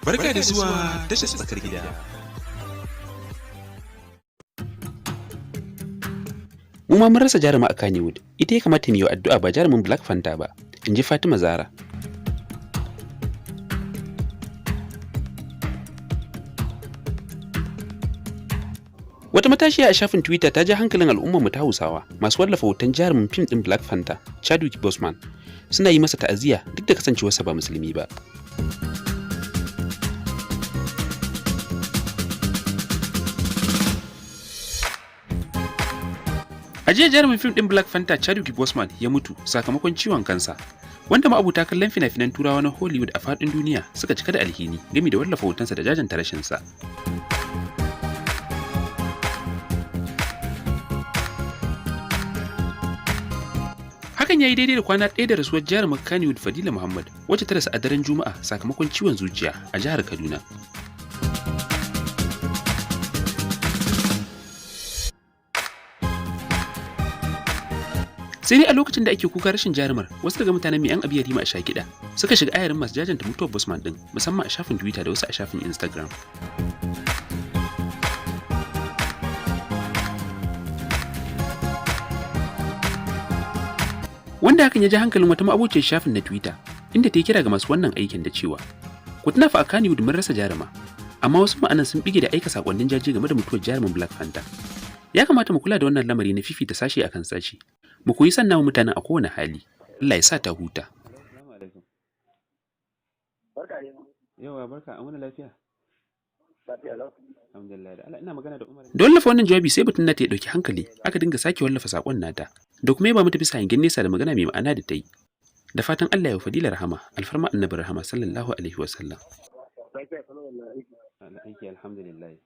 Barka da zuwa tashar tsakar gida. Mu ma mun rasa jaruma a Kannywood, ita ya kamata mu yi wa addu'a ba jarumin Black Panther ba, in ji Fatima Zara. Wata matashiya a shafin Twitter ta ja hankalin al'ummar mu ta Hausawa masu wallafa hoton jarumin fim ɗin Black Panther, Chadwick Boseman, suna yi masa ta'aziyya duk da kasancewarsa ba musulmi ba. A jiya jarumin fim ɗin Black Panther Chadwick Boseman ya mutu sakamakon ciwon kansa, wanda ma'abuta kallon fina-finan Turawa na Hollywood a faɗin duniya suka cika da alhini gami da wallafa hotonsa da jajanta rashinsa. Hakan ya yi daidai da kwana ɗaya da rasuwar jarumar Kannywood Fadila Muhammad, wacce ta rasu a daren Juma'a sakamakon ciwon zuciya a jihar Kaduna. Sai dai a lokacin da ake kuka rashin jarumar, wasu daga mutanen mai 'yan abiya rima a sha kiɗa suka shiga ayarin masu jajanta mutuwar Bosman ɗin, musamman a shafin Twitter da wasu a shafin Instagram. Wanda hakan ya ji hankalin wata ma'abociyar shafin na Twitter, inda ta yi kira ga masu wannan aikin da cewa, "Ku tuna fa a Kannywood mun rasa jaruma, amma wasu ma'anan sun bige da aika sakonnin jaje game da mutuwar jarumin Black Panther. Ya kamata mu kula da wannan lamari na fifita sashe akan sashe. Mu koyi sanna wa mutanen a kowane hali. Allah ya sa ta huta." Yawa barka, an wani lafiya? Alhamdulillah da Allah ina magana da Umar. Da wallafa wannan jawabi sai batun nata ya dauki hankali, aka dinga sake wallafa sakon nata, da kuma ya ba mata bisa hangen nesa da magana mai ma'ana da ta yi. Da fatan Allah ya Fadila rahama, alfarma Annabi rahama sallallahu alaihi wa sallam. Aiki alhamdulillah.